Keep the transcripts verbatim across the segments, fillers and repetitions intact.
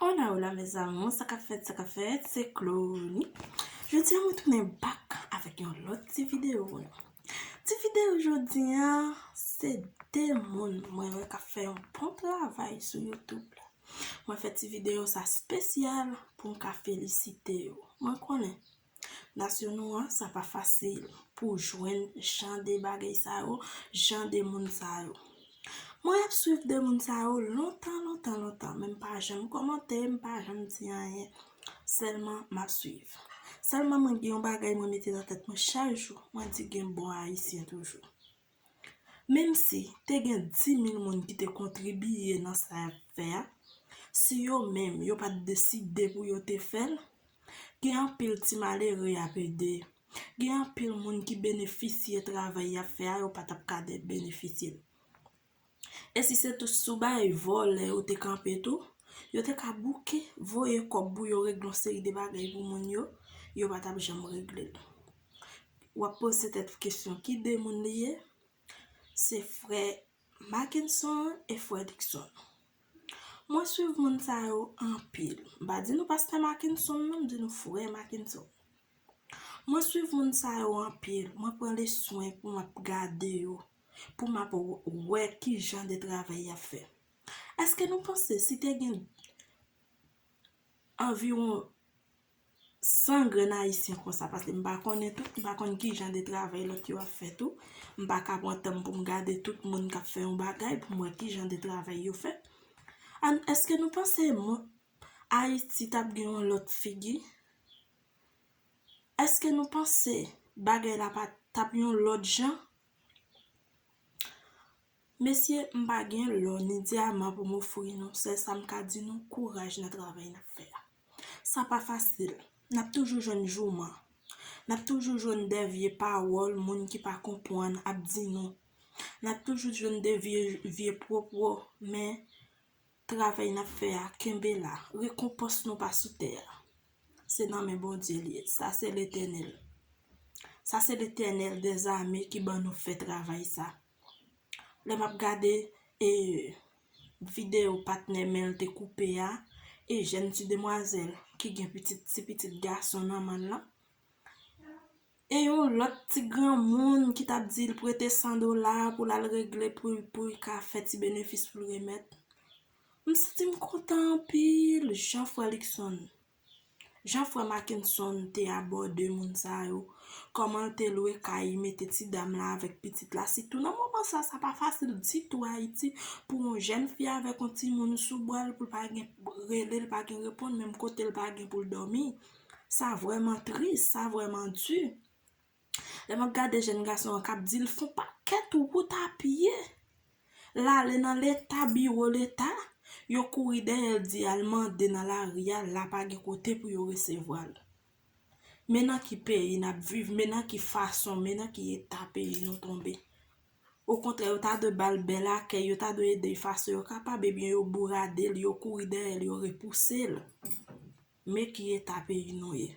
Hola, hola, mes amours, sa k ap fèt, sa k ap fèt, se Clony. Jodi a, mwen tounen back avèk yon lòt ti videyo pou nou. Ti videyo jodi a, se de moun mwen wè k ap fè yon bon travay sou YouTube la. Mwen fè ti videyo sa espesyal pou m ka felisite yo. Mwen konnen, nasyon nou an, sa pa fasil pou jwenn jan de bagay sa yo, jan de moun sa yo. Mwen ap swiv de moun sa yo lontan, lontan, lontan, men m pa janm kòmante, m pa janm di anyen. Sèlman m ap swiv. Sèlman mwen gen yon bagay mwen mete nan tèt mwen chak jou, mwen di gen bon Ayisyen toujou. Menm si te gen dis mil moun ki te kontribiye nan sa y ap fè a, si yo menm yo pa t deside pou yo te fè l, gen anpil ti malere y ap ede. Gen anpil moun ki benefisye travay y ap fè a, yo pa t ap ka de- benefisye l. E si se tou sou bay vòlè yo te kanpe tou, yo te ka bouke, voye kòb pou yo regle yon seri de bagay pou moun yo, yo pa t ap janm regle l. W ap poze tèt ou kesyon, ki de moun li ye? Se frè Mackenson e frè Dickson. Mwen swiv moun sa yo anpil. M pa di nou pastè Mackenson non, m di nou frè Mackenson. Mwen swiv moun sa yo anpil. Mwen pran le swen pou m ap gade yo, pou m ap w- wè ki jan de travay y ap fè. Èske nou panse si te gen anviwon san grenn Ayisyen konsa, paske m pa konnen tout, m pa konn ki jan de travay lòt yo ap fè tou. M pa ka pran tan m pou m gade tout moun k ap fè yon bagay, pou m wè ki jan de travay yo fè. An, èske nou panse mo- Ayiti t ap gen yon lòt figi? Èske nou panse bagay la pa t ap yon lòt jan? Mesye, m pa gen lò ni dyaman pou m ofri nou. Sèl sa m ka di nou, kouraj nan travay n ap fè a. Sa pa fasil. N ap toujou jwenn jouman. N ap toujou jwenn de vye pawòl moun ki pa konprann ap di nou. N ap toujou jwenn de vye, vye pwopo, men travay n ap fè a, kenbe la. Rekonpans nou pa sou tè a. Se nan men Bondye l ye. Sa se Letènèl. Sa se Letènèl dèzame ki ban nou fè travay sa. Lè m ap gade e videyo patnè men l te koupe a, e jèn ti demwazèl ki gen pitit, ti pitit gason nan men l lan, e yon lòt ti granmoun ki t ap di l prete san dola pou l al regle pou, pou l ka fè ti benefis pou l remèt. M santi m kontan anpil jan frè Likson, jan frè Mackenson te abòde moun sa yo, kòman l te lwe kay, mete ti dam la avèk pitit la. Sitou nan moman sa, sa pa fasil ditou Ayiti pou yon jèn fi avèk yon timoun sou bra l, pou l pa gen, rele l pa gen reponn, menm kote l pa gen pou l dòmi. Sa vrèman tris, sa vrèman di. Lè m ap gade jèn gason an k ap di l fè yon pakèt wout a pye, l ale nan leta, biwo leta, yo kouri dèyè l di al mande nan lari a, la pa gen kote pou yo resevwa l. Men nan ki peyi n ap viv, men nan ki fason, men nan ki eta peyi nou tonbe. Okontrè, yo ta dwe ba l bèl akèy, yo ta dwe ede l fason yo kapab, ebyen yo bourade l, yo kouri dèyè l, yo repouse l. Men ki eta peyi nou ye.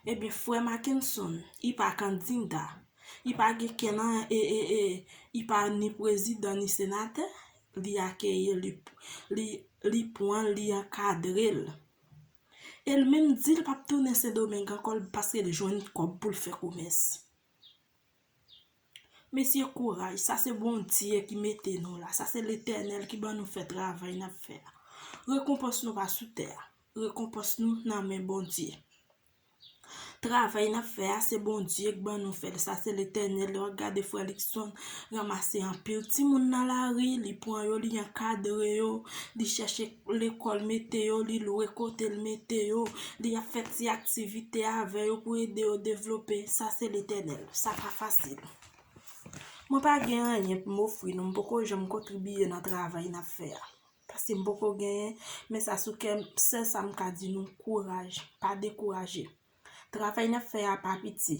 Ebyen, frè Mackenson, li pa kandida, li pa gen kenn an, e, e, e, li pa ni prezidan, ni senatè, li akeyi l, li, li, li pran l, li ankadre l. E l menm di l p ap tounen Sendomeng ankò, l paske l jwenn kòb pou l fè komès. Mesye, kouraj, sa se Bondye ki mete nou la, sa se Letènèl ki ban nou fè travay n ap fè a. Rekonpans nou pa sou tè a, rekonpans nou nan men Bondye. Travay n ap fè a, se Bondye k ban nou fè l, sa se Letènèl. Lè w ap gade frè Likson ranmase anpil timoun nan lari, li pran yo, li ankadre yo, li chèche lekòl mete yo, li lwe kote l mete yo, li ap fè ti aktivite avè yo pou ede yo devlope. Sa se Letènèl. Sa pa fasil. Mwen pa gen anyen pou m ofri nou, m poko janm kontribiye nan travay n ap fè a. Paske m poko genyen, men sa sou kè m, sèl sa m ka di nou, kouraj, pa dekouraje. Travay n ap fè a pa piti.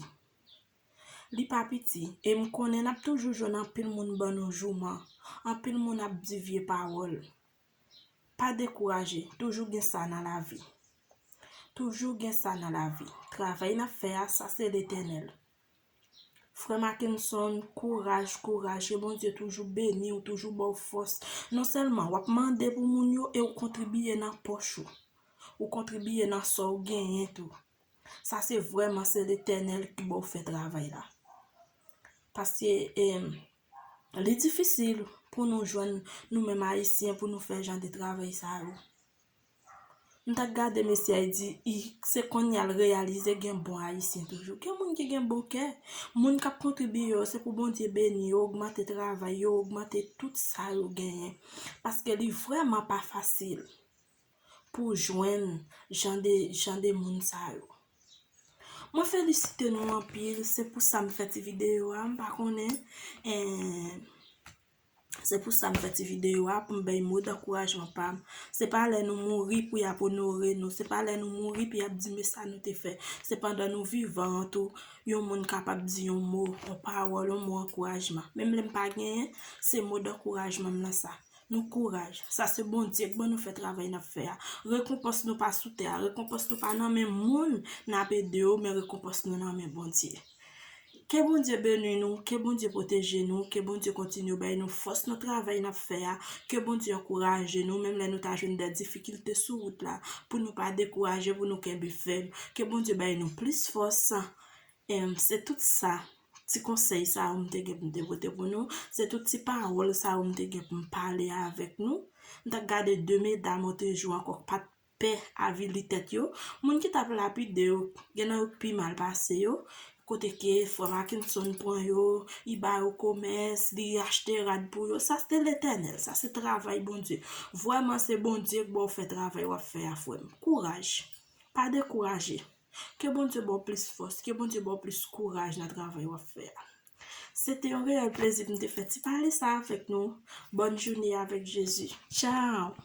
Li pa piti, e m konnen n ap toujou jwenn anpil moun ban nou jouman, anpil moun ap di vye pawòl. Pa dekouraje, toujou gen sa nan lavi. Toujou gen sa nan lavi. Travay n ap fè a, sa se Letènèl. Frè Mackenson, kouraj, kouraj, ke Bondye toujou beni w, toujou ba w fòs. Non sèlman w ap mande pou moun yo e w kontribiye nan pòch ou. Ou kontribiye nan sa w genyen tou. Sa se vrèman se Letènèl ki ba w fè travay la. Paske em, li difisil pou nou jwenn nou menm Ayisyen pou nou fè jan de travay sa yo. M t ap gade mesye a, li di, i, se kounye a l reyalize gen bon Ayisyen toujou. Gen moun ki gen bon kè. Moun k ap kontribiye yo, se pou Bondye beni yo, ogmante travay yo, ogmante tout sa yo genyen. Paske li vrèman pa fasil pou jwenn jan de, jan de moun sa yo. Mwen felisite nou anpil, se pou sa m fè ti videyo a, m pa konnen. Eh, Se pou sa m fè ti videyo a, pou m bay mo dankourajman pa m. Se pa lè nou mouri pou y ap onore nou. Se pa lè nou mouri pou y ap di men sa nou te fè. Se pandan nou vivan an tou, yon moun kapab di yon mo, yon pawòl, yon mo ankourajman. Menm lè m pa genyen, se mo dankourajman m nan sa. Nou kouraj. Sa se Bondye k ban nou fè travay n ap fè a. Rekonpans nou pa sou tè a. Rekonpans nou pa nan men moun n ap ede yo, men rekonpans nou nan men Bondye. Ke Bondye beni nou, ke Bondye pwoteje nou, ke Bondye kontinye bay nou fòs nan travay n ap fè a, ke Bondye ankouraje nou, menm lè nou ta jwenn de difikilte sou wout la, pou nou pa dekouraje, pou nou kenbe fèm, ke Bondye bay nou plis fòs. Em, se tout sa, ti konsèy sa yo m te gen pou m te pote pou nou, se tout ti pawòl sa yo m te gen pou m pale avèk nou. M t ap gade de medam ote jou ankò k pa t pè avili tèt yo. Moun ki t ap lapide yo, gen nan yo k pi mal pase yo. Kote ke frè Mackenson pran yo, li ba yo komès, li achte rad pou yo. Sa se Letènèl, sa se travay Bondye. Vrèman, se Bondye k ba w fè travay w ap fè a, frè m. Kouraj. Pa dekouraje. Ke Bondye ba w plis fòs, ke Bondye ba w plis kouraj nan travay w ap fè a. Se te yon reyèl plezi pou m te fè ti pale sa avèk nou. Bòn jounen avèk Jezi. Tchaw!